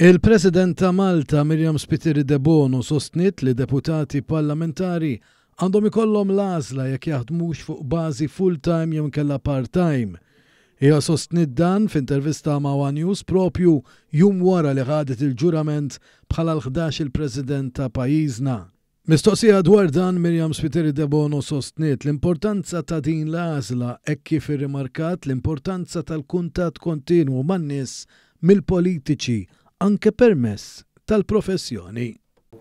Il-President ta' Malta Myriam Spiteri Debono sostniet li deputati parlamentari għandhom ikollhom l-għażla jekk jaħdmux fuq bażi full-time jew inkella part-time. Hija sostniet dan f'intervista ma' one News propju jum wara li ħadet il-ġurament bħala l-ħdax-il President ta' pajjiżna. Mistoqsija dwar dan, Myriam Spiteri Debono sostniet l-importanza ta' din l-għażla hekk kif irrimarkat l-importanza tal-kuntatt kontinwu man-nies mill-politiċi anke permess tal-professjoni.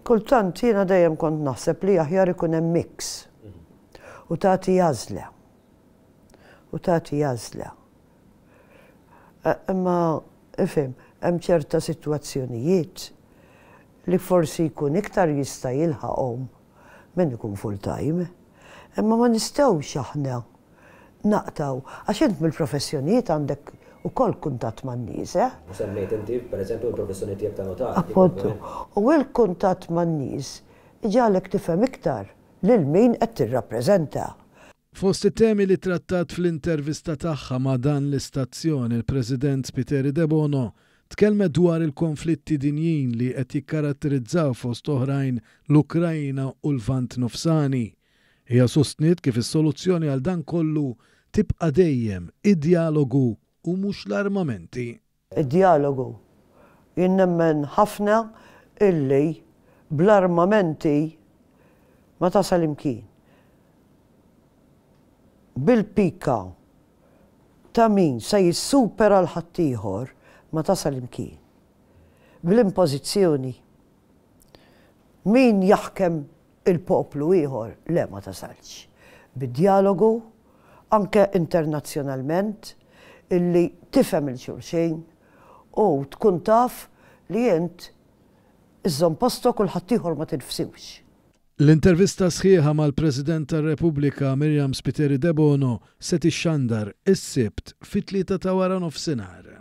Kultant jiena dejjem kont naħseb li aħjar ikun hemm mix u tagħti għażla. U tagħti għażla. Imma ifhem, hemm ċerta sitwazzjonijiet li forsi jkun iktar jista' jilħaqhom min ikun full-time. Imma ma nistgħux aħna naqtgħu, għax int mill-professjonijiet għandek ukoll kuntatt man-nies, eh? U semmejt inti, pereżempju, il-professjoni tiegħek ta' nutar. Appuntu. U l-kuntatt man-nies iġagħlek tifhem iktar lil min qed tirrappreżenta. Fost it-temi li trattat fl-intervista tagħha ma' dan l-istazzjon, il-President Spiteri Debono tkellmet dwar il-konflitti dinjin li qed jikkaratterizzaw fost oħrajn l-Ukraina u l-Lvant Nofsani. Hija sostniet kif is-soluzzjoni għal dan kollu tibqa' dejjem id-djalogu u mhux l-armamenti. Id-djalogu. Jien nemmen ħafna illi bl-armamenti ma tasal imkien. Bil-pika ta' min se jissupera 'l ħaddieħor ma tasal imkien. Bl-impożizzjoni min jaħkem il-poplu ieħor le ma tasalx. Bid-djalogu, anke internazzjonalment, illi tifhem 'il xulxin u tkun taf li int iżżomm postok u l-ħaddieħor ma tinfsux. L-intervista sħiħa mal-President tar-Repubblika Myriam Spiteri Debono se tixxandar is-Sibt fit-3 ta' waranofsinhar.